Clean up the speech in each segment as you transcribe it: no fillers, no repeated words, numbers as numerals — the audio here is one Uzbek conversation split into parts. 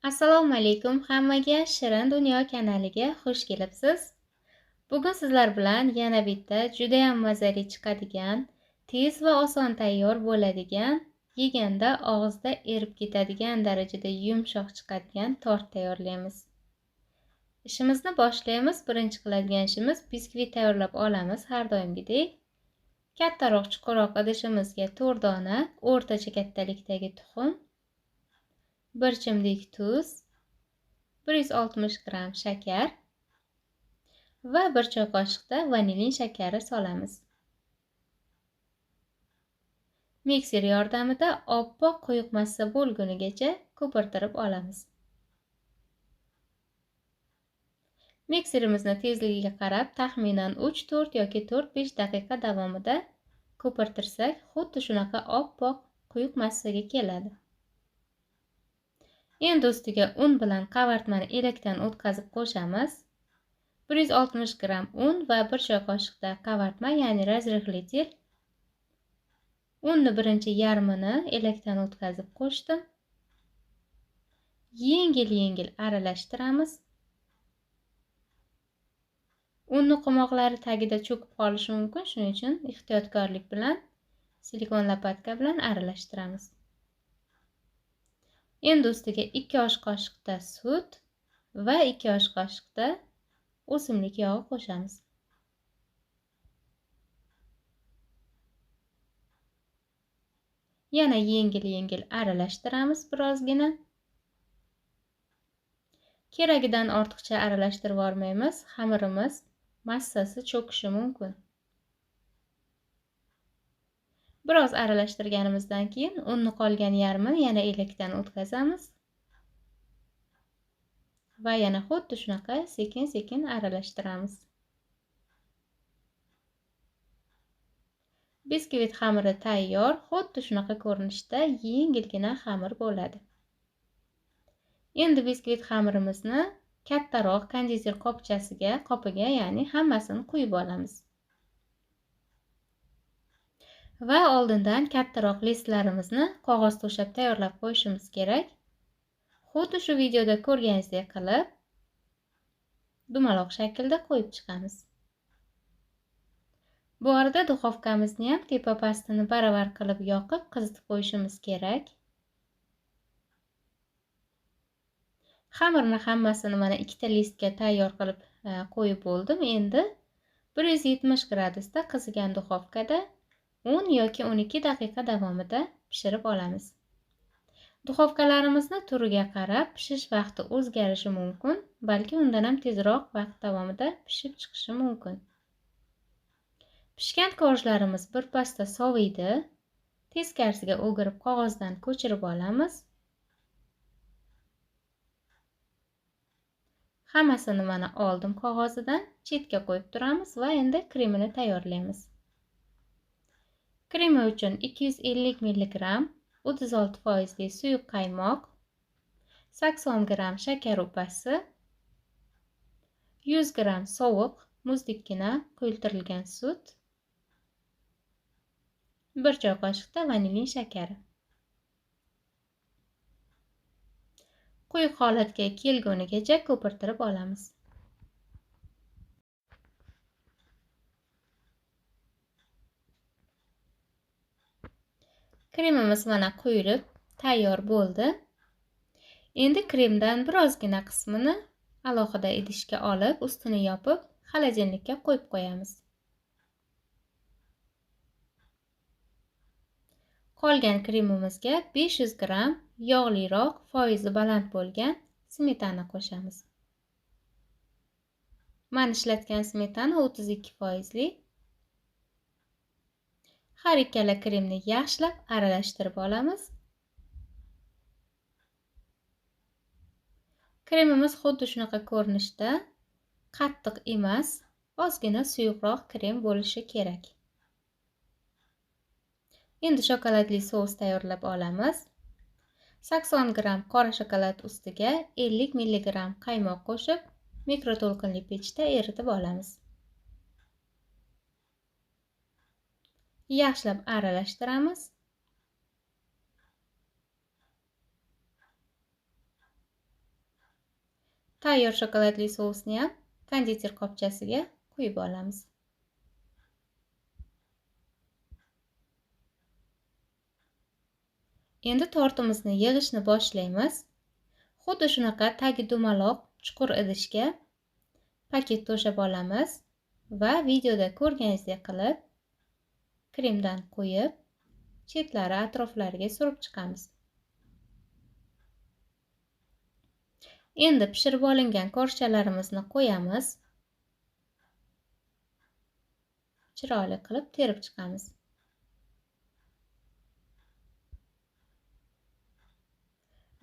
Assalomu alaykum hammaga, Shirin Dunyo kanaliga xush kelibsiz. Bugun sizlar bilan yana bitta juda ham mazali chiqadigan, tez va oson tayyor bo'ladigan, yeganda og'izda erib ketadigan darajada yumshoq chiqadigan tort tayyorlaymiz. Ishimizni boshlaymiz. Birinchi qiladigan ishimiz biskvit tayyorlab olamiz har doimgidek. Kattaroq chuqurroq idishimizga 4 dona o'rtacha kattalikdagi tuxum, 1 chimdik tuz, 160 gramm shakar va 1 choy qoshiqda vanilin shakari solamiz. Mikser yordamida oppoq quyuq massa bo'lgunigacha ko'pirtirib olamiz. Mikserimizni tezligiga qarab taxminan 3-4 yoki 4-5 daqiqa davomida ko'pirtirsak, xuddi shunaqa oppoq quyuq massaga keladi. Endi ustiga un bilan qavartmani elakdan o'tkazib qo'shamiz. 160 gramm un va 1 choy qoshiqda qavartma, ya'ni razrixlitel. Unni birinchi yarmini elakdan o'tkazib qo'shdim. Yengil-yengil aralashtiramiz. Unni qumoqlari tagida cho'kib qolishi mumkin, shuning uchun ehtiyotkorlik bilan silikon lopatka bilan aralashtiramiz. Endi ustiga 2 osh qoshiqda sut va 2 osh qoshiqda o'simlik yog'i qo'shamiz. Yana yengil-yengil aralashtiramiz birozgina. Keragidan ortiqcha aralashtirib yormaymiz, xamirimiz massasi cho'kishi mumkin. Biroz aralashtirganimizdan keyin unni qolgan yarmini yana elakdan o'tkazamiz va yana xuddi shunaqa sekin-sekin aralashtiramiz. Biskvit xamiri tayyor, xuddi shunaqa ko'rinishda yengilgina xamir bo'ladi. Endi biskvit xamirimizni kattaroq konditer qopchasiga, qopiga, ya'ni hammasini quyib olamiz. Va oldindan kattaroq listlarimizni qog'oz to'shab tayyorlab qo'yishimiz kerak. Xuddi shu videoda ko'rganingizdek qilib dumaloq shaklda qo'yib chiqamiz. Bu arada duxovkamizni ham tepa pastini baravar qilib yoqib qizitib qo'yishimiz kerak. Xamirni hammasini mana ikkita listga tayyor qilib qo'yib bo'ldim. Endi 170 gradusda qizigan duxovkada 10 yoki 12 daqiqa davomida pishirib olamiz. Duxovkalarimizni turiga qarab pishish vaqti o'zgarishi mumkin, balki undan ham tezroq vaqt davomida pishib chiqishi mumkin. Pishgan korjlarimiz birpasda soviydi. Teskarisiga o'girib qog'ozdan ko'chirib olamiz. Hammasini mana oldim qog'ozidan, chetga qo'yib turamiz va endi kremini tayyorlaymiz. Kremi uchun 250 mg 36% suyuq qaymoq, 80 g shakar upasi, 100 g sovuq muzdekkina quyultirilgan sut, 1 choy qoshiqda vanilin shakari. Quyuq holatga kelgunigacha ko'pirtirib olamiz. Kremimiz mana quyilib tayyor bo'ldi. Endi kremdan birozgina qismini alohida idishga olib, ustini yopib, xolodilnikka qo'yib qo'yamiz. Qolgan kremimizga 500 gramm yog'liroq, foizi baland bo'lgan smetana qo'shamiz. Men ishlatgan smetana 32%li. Har ikkala kremni yaxshilab aralashtirib olamiz. Kremimiz xuddi shunaqa ko'rinishda, qattiq emas, ozgina suyuqroq krem bo'lishi kerak. Endi shokoladli sous tayyorlab olamiz. 80 gramm qora shokolad ustiga 50 mg qaymoq qo'shib, mikroto'lqinli pechda eritib olamiz. Yaxshilab aralashtiramiz. Tayyor shokoladli sousni ham konditer qopchasiga quyib olamiz. Endi tortimizni yig'ishni boshlaymiz. Xuddi shunaqa tagi dumaloq chuqur idishga paket to'shab olamiz va videoda ko'rganingizdek qilib kremdan qo'yib, chetlari atroflariga surib chiqamiz. Endi pishirib olingan korshchalarimizni qo'yamiz. Chiroyli qilib terib chiqamiz.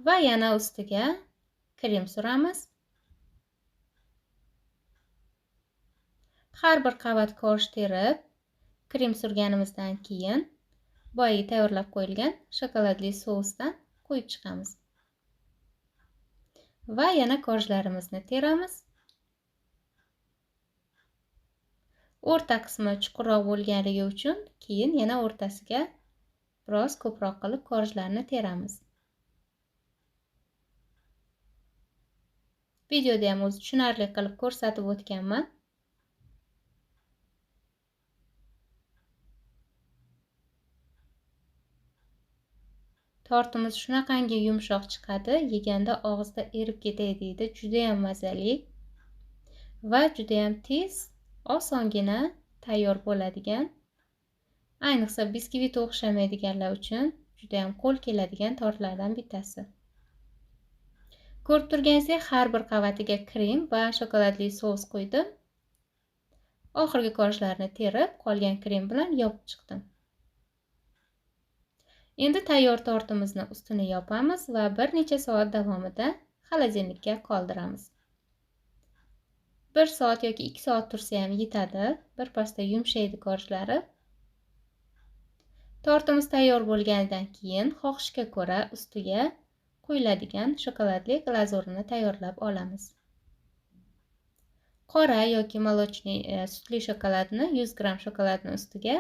Va yana ustiga krem suramiz. Har bir qavat korj terib, krem surganimizdan keyin boyagi tayyorlab qo'yilgan shokoladli sousdan qo'yib chiqamiz. Va yana korjlarimizni teramiz. O'rta qismi chuqurroq bo'lganligi uchun keyin yana o'rtasiga biroz ko'proq qilib korjlarni teramiz. Videoda ham o'zi tushunarli qilib ko'rsatib o'tganman. Tortimiz shunaqangi yumshoq chiqadi, yeganda og'izda erib ketay deydi. Juda ham mazali va juda ham tez, osongina tayyor bo'ladigan, ayniqsa biskvit o'xshamaydiganlar uchun juda ham qo'l keladigan tortlardan bittasi. Ko'rib turganingizdek, har bir qavatiga krem va shokoladli sous qo'ydim. Oxirgi korjlarni terib, qolgan krem bilan yopib chiqdim. Endi tayyor tortimizni ustini yopamiz va bir necha soat davomida xolodilnikka qoldiramiz. 1 soat yoki 2 soat tursa ham yetadi. Bir pasda yumshaydi korjlari. Tortimiz tayyor bo'lganidan keyin xohishga ko'ra ustiga quyiladigan shokoladli glazurini tayyorlab olamiz. Qora yoki molochniy sutli shokoladni 100 gramm shokoladni ustiga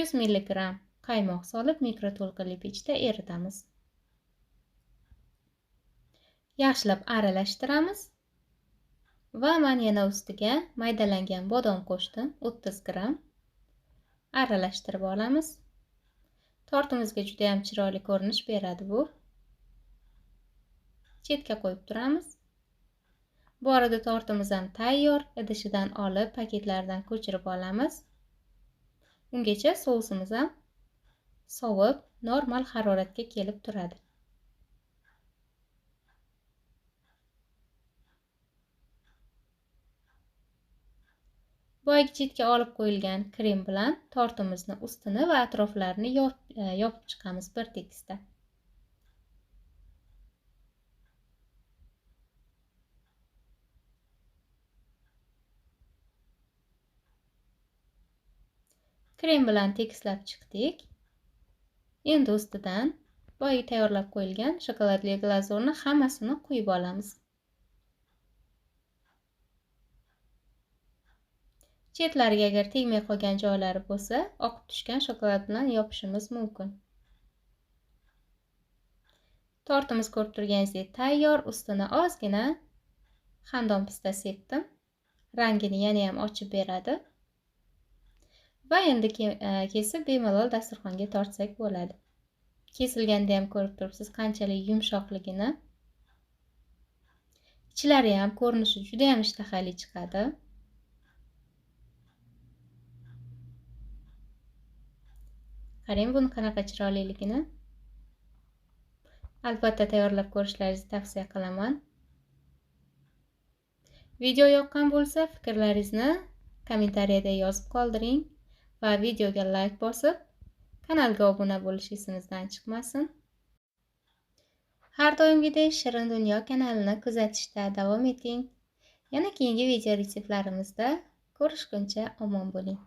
100 mg qaymoq solib mikroto'lqinli pechda eritamiz. Yaxshilab aralashtiramiz va men yana ustiga maydalangan bodom qo'shdim, 30 gramm. Aralashtirib olamiz. Tortimizga juda ham chiroyli ko'rinish beradi bu. Chetga qo'yib turamiz. Bu arada tortimiz ham tayyor, idishidan olib paketlardan ko'chirib olamiz. Ungacha sousimiz ham sovib, normal haroratga kelib turadi. Boyagi chetga olib qo'yilgan krem bilan tortimizni ustini va atroflarini yopib chiqamiz bir tekisda. Krem bilan tekislab chiqdik. Endi ustidan boyagi tayyorlab qo'yilgan shokoladli glazurni hammasini quyib olamiz. Chetlariga agar tegmay qolgan joylari bo'lsa, oqib tushgan shokolad bilan yopishimiz mumkin. Tortimiz ko'rib turganingizdek tayyor. Ustini ozgina xandon pista sepdim. Rangini yana ham ochib beradi. Va endi kesib bemalol dasturxonga tortsak bo'ladi. Kesilganda ham ko'rib turibsiz qanchalik yumshoqligini. Ichlari ham ko'rinishi juda ham ishtahali chiqadi. Qarang buni qanaqa chiroyliligini. Albatta tayyorlab ko'rishlaringizni tavsiya qilaman. Video yoqqan bo'lsa, fikrlaringizni kommentariyada yozib qoldiring va videoga like bosib, kanalga obuna bo'lish esingizdan chiqmasin. Har doimgidek Shirin Dunyo kanalini kuzatishda davom eting. Yana keyingi video retseptlarimizda ko'rishguncha omon bo'ling.